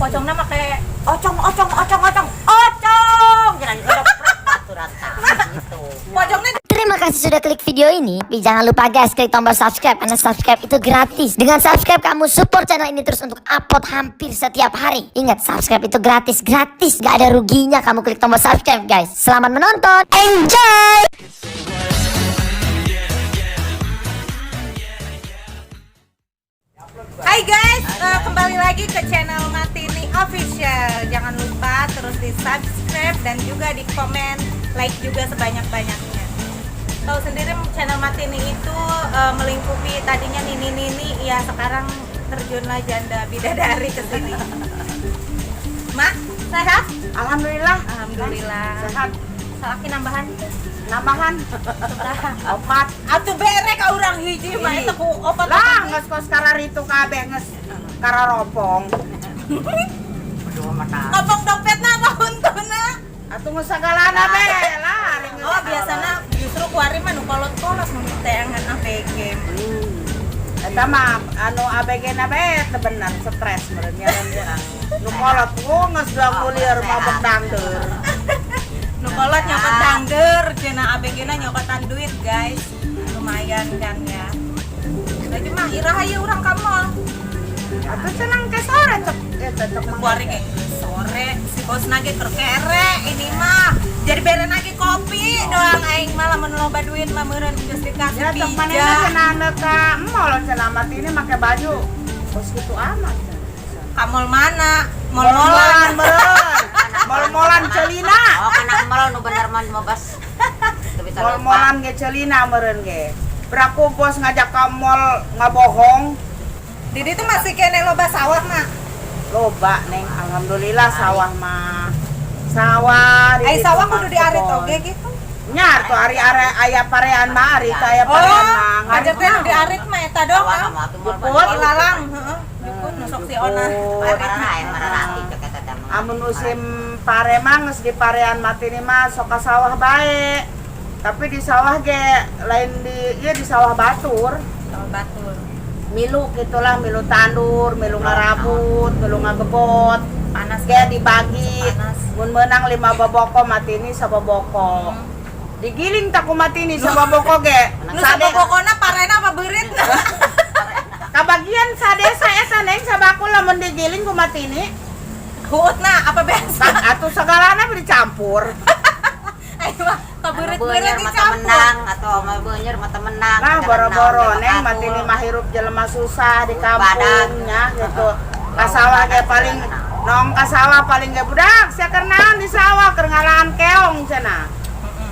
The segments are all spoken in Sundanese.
Pocongna make Ocong, ocong, ocong, ocong, ocong. Jangan digeprek baturan tah gitu. Pocongna. Terima kasih sudah klik video ini. Tapi jangan lupa guys, klik tombol subscribe karena subscribe itu gratis. Dengan subscribe kamu support channel ini terus untuk upload hampir setiap hari. Ingat, subscribe itu gratis, gratis. Gak ada ruginya kamu klik tombol subscribe guys. Selamat menonton. Enjoy! Hai guys, kembali lagi ke channel Matini Official. Jangan lupa terus di subscribe dan juga di komen, like juga sebanyak-banyaknya. Tahu sendiri channel Matini itu melingkupi tadinya Nini Nini, ya sekarang terjunlah janda bidadari ke sini. Mak, sehat? Alhamdulillah. Alhamdulillah. Sehat. Salaki nambahan? Nambahan opat. Atuh bere ka urang hiji mah Ih. Eta ku opat. Lah, geus kos kararitu kabeh geus kararopong. Berdua mata. Ngopong dompetna apa huntuna? Atuh geus sagalana be lah ari geus. Oh, biasana justru kuari mah nu kolot-kolot nu teangan ABG. Eta mah anu ABG na be teu bener stres meureun nya. Nu kolot geus dua kulieur mabok dangdeur. Nu kolot nyokot dangder, cenah ABG na nyokotan duit, guys. Lumayan kan ya. Lagi mah iraha ye urang ka mall? Atuh cenah ke sore cek eta cek mah. Kuari ge sore si bos nage keur kere ini mah. Jadi bere nage kopi doang aing mah lamun loba duit mah meureun geus dikasih Ya cek manehna pijat. Cenah ka mall cenah Matini make baju. Kos kitu amat cenah. Ka mall mana? Mol-molan Mall-molan. meureun. Mol-molan celina. Oh, kana mall nu bener mah mau bas. Teu bisa lupa. Mol-molan ge celina meureun ge. Beraku bos ngajak ka mall ngabohong. Didi tuh masih kene loba sawah mah. Loba neng, alhamdulillah sawah mah. Sawah di Ai ditu sawah mah kudu diarit kebon. oge gitu. Nya tuh ari ari aya parean mah ari teh aya Oh, parean mah. aja teh nu diarit mah eta doang. Sawah Ah. mah atuh moal Jukut. Ilalang, heeh. Jukut nu sok si Ona. Jukut. Arit. Marah aya marah cek eta teh mah. Amun musim pare mah geus di parean mati ini mah sok ka sawah bae. Tapi di sawah ge lain di ieu di sawah batur. Sawah batur. Milu gitulah, milu tandur, milu ngarabut, milu ngagebot. Panas Ge dibagi. Panas. Mun meunang 5 boboko mati ini saboboko. Digiling tak ku mati ini saboboko ge. Nu sabobokona parena apa beuritna? Kabagian sadesa eta neng sabakul lamun digiling ku mati ini. Huutna apa biasa? Atuh segalana dicampur. Ayo mah ka Anu beurit-beurit beunyer mata dicampur. Menang atau mah beunyer mata menang. Lah Kadang boro-boro naon, neng teh mati ini bakatul. mah hirup jelema susah di Badag. kampung nya gitu. Ka sawah ge paling nong ka sawah paling ge budak sia keur naon di sawah keur ngalaan keong cenah.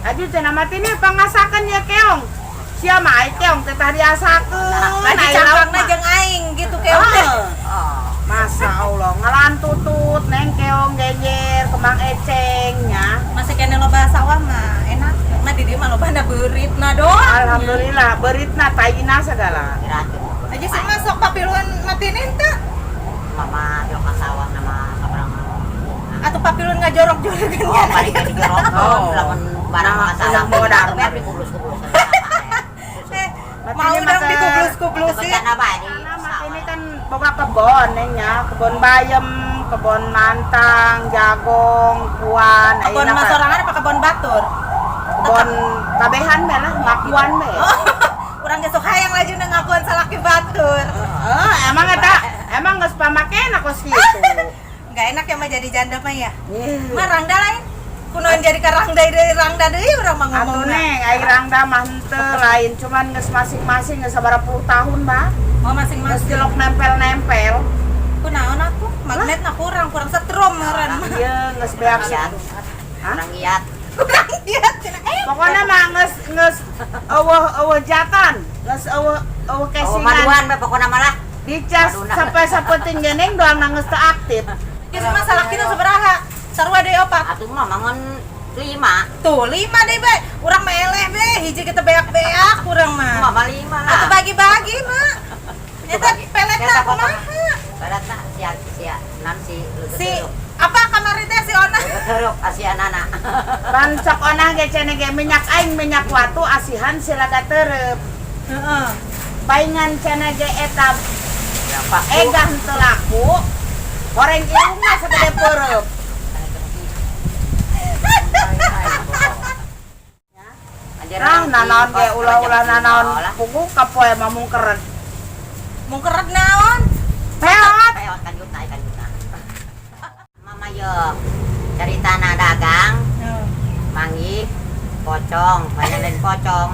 Aduh cenah mati ini pangasakeun ya keong. Sia mah ai keong teh tah diasakeun. Lagi Ai lauk cangkangna mah. jeung aing gitu keong teh. Oh. Oh. Masya Allah, ngalaan tutut, neng keong genjer, kembang eceng nya. Masih kene loba sawah mah enak. Mah di dieu mah lobana beuritna doang. Alhamdulillah, beritna taina segala. Diracun. Aja sih masuk papiluan matinin teh Mama jauh ka sawah nama sabarang. atau papiluan ngajorok-jorokan Oh, paling ka dijorok Oh. lamun barang Nah, ka sawah. udah modar. Tapi dikublus-kublus. Eh, Mati mau ini dong maka- dikublus-kublusin. Bencana bae di Karena sawah. ini kan boga kebon neng ya, kebon bayam, kebon mantang, jagong, kuan, Kebon ayeuna mas ka- sorangan apa kebon batur? Kebon kabehan be lah, ngakuan be. Oh, urang ge sok hayang laju ngakuan salaki batur. Eh, emang eta emang geus pamakena kos kitu. Nggak enak ya mah jadi janda mah ya. Ih. Mah rangda lain. Kunaon jadi ka rangda deui rangda deui urang mah Atuh ngomongna. neng, ai rangda mah henteu lain, cuman geus masing-masing geus sabaraha puluh tahun bah. Oh, Geus masing-masing. cilok nempel-nempel. Kunaon atuh? Magnetna kurang, kurang setrum meureun mah. Iya, geus beak Giat. Hah? Kurang giat. Kurang dia cenah. Eh, Pokoknya mah geus geus eueuh eueuh jatan, geus eueuh eueuh Oh, kesingan. maduan we pokona mah lah. Dicas Maduna. sampai sapenting geneng doang geus teu aktif. Geus mah salakina sabaraha? Sarua deui opat. Atuh mah mangan 5. Tuh, 5 deh, be. Urang meleh be, hiji kita beak-beak urang mah. Mah 5 lah. Atau bagi-bagi, mah. Eta peletna Eta kumaha? Peletna sia sia nan si Si apa kamari teh si Ona? Teruk asia nana. Pan sok onah ge cenah ge minyak aing minyak watu asihan silaga tereup. Heeh. Paingan cenah ge eta Ya, Pak. egah henteu laku. Goreng irungna sagede peureub. Nah, nanaon ge ulah-ulah nanaon pugu kapoe mah mungkeret. Mungkeret naon? Peot. Peot kan juta kan juta. Mama yo cerita na dagang manggih pocong, banyak lain pocong.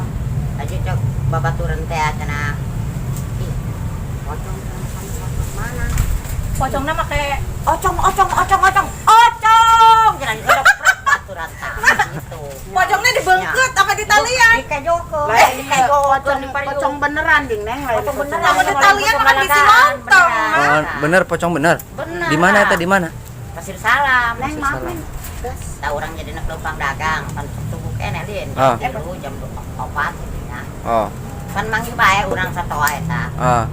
Aja cok babaturan teh cenah. Ih, pocong pocong mana? Pocongna make Ocong ocong ocong ocong ocong. Cenah ngedeprak baturan tah gitu. Pocongnya dibengket apa di talian? Di kejoko. Lain Di kejoko pocong di pariung. Pocong beneran ding neng lain. Pocong beneran. Kamu di talian makan bisi lontong, Beneran. Oh, bener pocong bener. Bener. Di mana eta, di mana? Pasir Salam. Neng maaf Salam. neng. Gas. Tahu orang jadi nak lempang dagang, pan subuh keneh lin. Ah. 3 jam 4 gitu ya. Oh. Pan manggil bae urang satoa eta. Ah.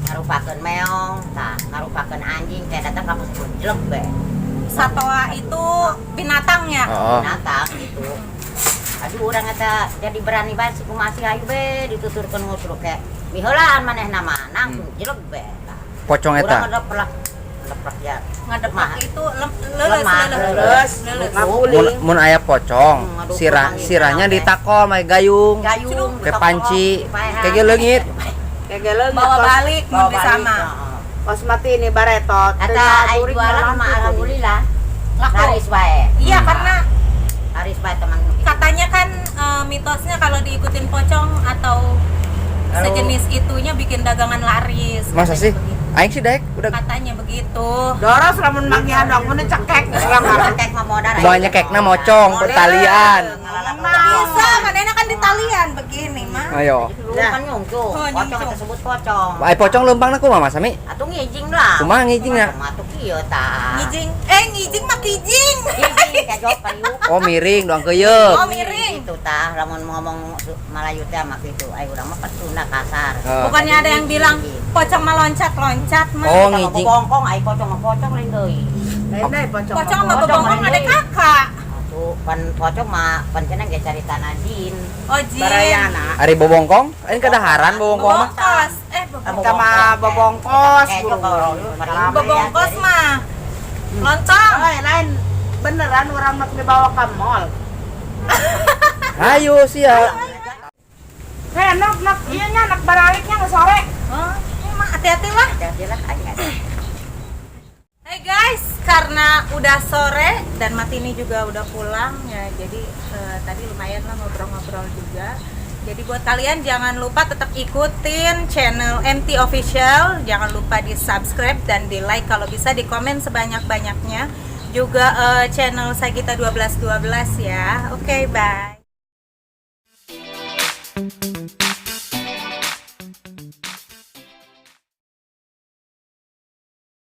Ngarupakeun meong, tah ngarupakeun anjing teh datang ka pusat jelek be. Satoa itu binatangnya. Oh. Binatang gitu. Aduh urang eta jadi berani bae si kumaha sih ayu be dituturkeun ngusruk ke. Miheulaan manehna mah nangtung jelek be. Tah. Pocong Urang eta. ngedeplak ngedeplak ya. Ngedeplak Kumaha? itu leuleus Lemah, leuleus. Leuleus. Leuleus. Mun, Ngaguling. mun aya pocong, Hmm, aduh, sirah kurangin sirahnya naon, teh. ditakol make gayung, Gayung, ke panci, kayak leungit. Kayak leungit. Bawa balik mun Bawa bisa balik, mah. heeh. Kos mati ini baretot. Eta ai jualan mah alhamdulillah. Laku. Laris wae. Iya, karena Laris wae teman. Katanya kan mitosnya kalau diikutin pocong atau sejenis itunya bikin dagangan laris. Masa Katanya sih? begitu. Aing sih daek udah Katanya begitu. Doros lamun manggihan dong mun cekek urang mah. Cekek mah modal. Banyak kekna mocong pertalian. Bisa, manehna kan di talian begini mah. Ayo. Kan nyungcung. Oh, Pocong nyungcung. eta sebut pocong. Ai pocong leumpangna kumaha Mas Ami? Atuh ngijing lah. Kumaha ngijingna? Atuh kieu tah. Ngijing, eh ngijing mah kijing. Ngijing kajok pariuk. Oh, miring doang keuyeuk. Oh, miring. Itu tah lamun ngomong Melayu teh mah kitu. Ai urang mah Sunda kasar. Oh. Bukannya ada yang bilang pocong mah loncat-loncat mah. Oh, Kita mah ngijing. bobongkong ai pocong mah pocong lain deui. Lain deui pocong. Pocong sama Pocong bebongkong mah ada deui. kakak. Atuh pan pocong mah pan cenah ge caritana jin. Oh, jin. Barayana. Ari bobongkong, aing kadaharan bobongkong mah. Bobongkos. Eh, bobongkos. Sama bobongkos, Kejok buru. Bobongkos mah. Lontong. Lain lain beneran orang nak dibawa ke mall. Ayo sia. Hei, nok nok iya nya nak baraliknya nggak sore. Oh, emang hati-hati lah. Hati-hati lah aing. Hai guys, karena udah sore dan Matini juga udah pulang ya, jadi tadi lumayan lah ngobrol-ngobrol juga. Jadi buat kalian jangan lupa tetap ikutin channel MT Official, jangan lupa di subscribe dan di like kalau bisa di komen sebanyak-banyaknya. Juga channel Sagita 1212 ya. Oke, bye.